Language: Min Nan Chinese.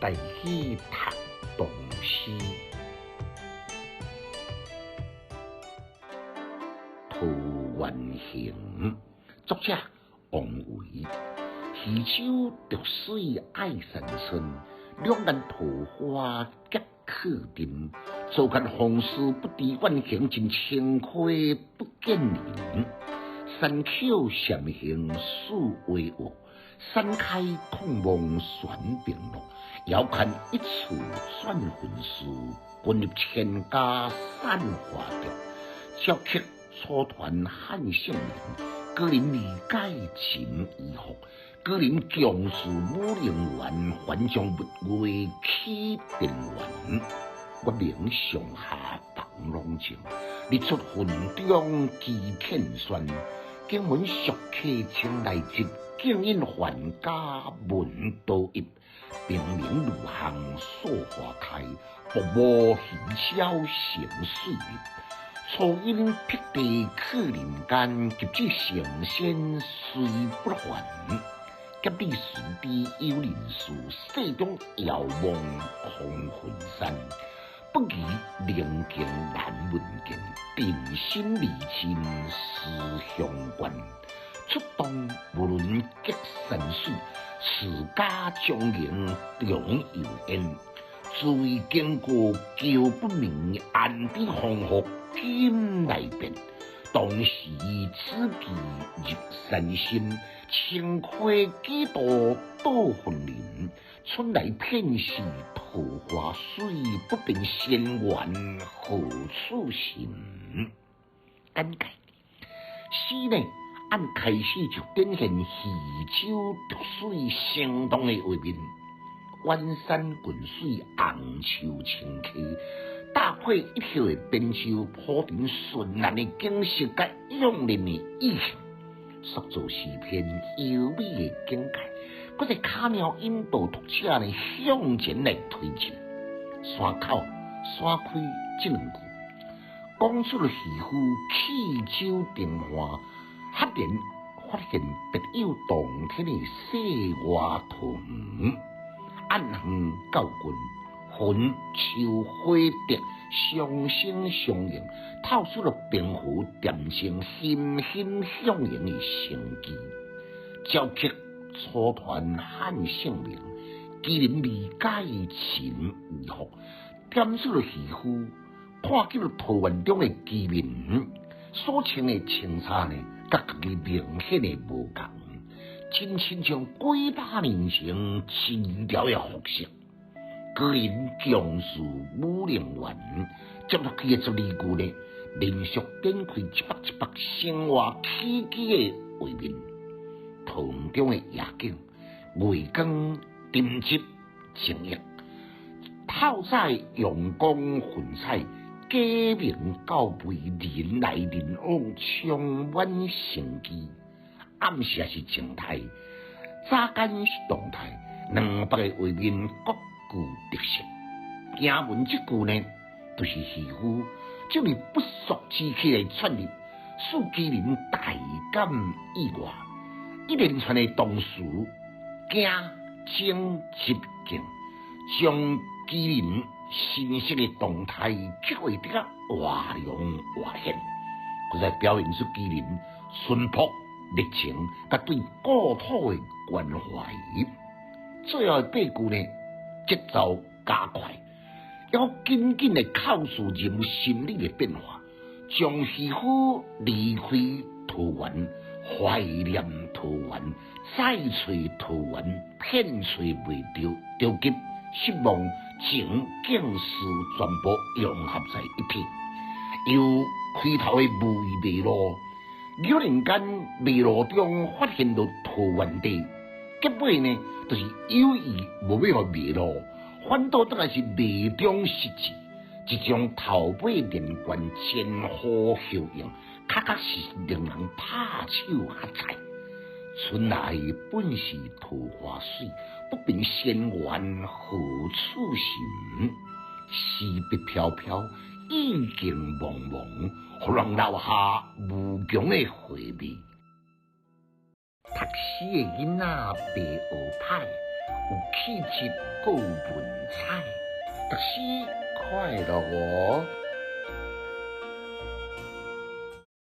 台語讀唐詩，桃源行，作者王維。漁舟濁水愛山村，兩岸桃花夹客陣。初看紅樹不知遠行，盡清溪不見人。山口禪行似畫畫，山開曠望懸平路。遙看一處轉魂事，群入千家散花著。朝刻楚團漢姓名，高人理解情意福。高人強勢武陵源，還將蜜月起田園。月明上下房龍靜，日出雲中雞片酸。經文熟客請來接，徑引還家聞道邑。平明路行素花開，薄霧漁梟成水日。初音辟地去人間，及至成仙雖不還。甲你隨知有人事，世中遙望空雲山。不疑寧靜難聞見，定心離情思鄉關。出動無論隔山水，自家將營中有煙。自為經過橋不明，安知風雨今來變？當時此句入山心，清溪幾度到雲林。春來遍是桃花水，不辨仙源何處尋？簡介：詩呢，按開始就展現漁舟濁水生動的畫面，遠山近水，紅樹青溪，搭配一葉的扁舟，鋪陳順岸的景色佮湧人的意象，塑造詩篇優美的境界。閣在巧妙引導讀者呢向前來推進。山口、山開這兩句，講出了漁夫棄舟登岸，赫然發現別有洞天的世外桃源。按遠到近，雲樹花蝶相生相映，透出了平湖恬靜欣欣向榮的生機。朝刻楚團漢姓名，麒麟理解秦意福，點出了漁夫看見了桃源中的居民所穿的穿衫呢，佮家己明顯的無仝，真親像幾百年前清朝的服飾。高人強勢武陵源，接落去的十二句呢，連續展開一幅一幅生活起居的畫面。桃源中的夜景，月光沉寂靜謐，透早陽光雲彩，雞鳴狗吠，人來人往，充滿生機。暗時也是靜態，早間是動態，兩幅的畫面各具特色。行文這句呢，就是漁夫這麼不速之客的竄入，使麒麟大感意外。一連串的動詞，驚、驚、急、驚，將麒麟神色的動態刻畫得較活靈活現，閣再表現出麒麟淳樸、熱情，佮對故土的關懷。最後的八句呢，節奏加快，猶緊緊的扣住人心理的變化，將漁夫離開桃源，懷念桃源，再揣桃源，騙揣袂著，著急失望，情景事全部融合在一起。由開頭的無意迷路，偶然間迷路中發現著桃源地，結尾呢，就是有意無欲予迷路，反倒轉來是迷中識智，這種頭尾連貫前呼後應，確確實實令人拍手喝彩。春來本是桃花水，不辨仙源何處尋。詩筆飄飄，意境茫茫，予人留下無窮的回味。讀書的囡仔袂學歹。有氣質閣有文采，讀書快樂哦。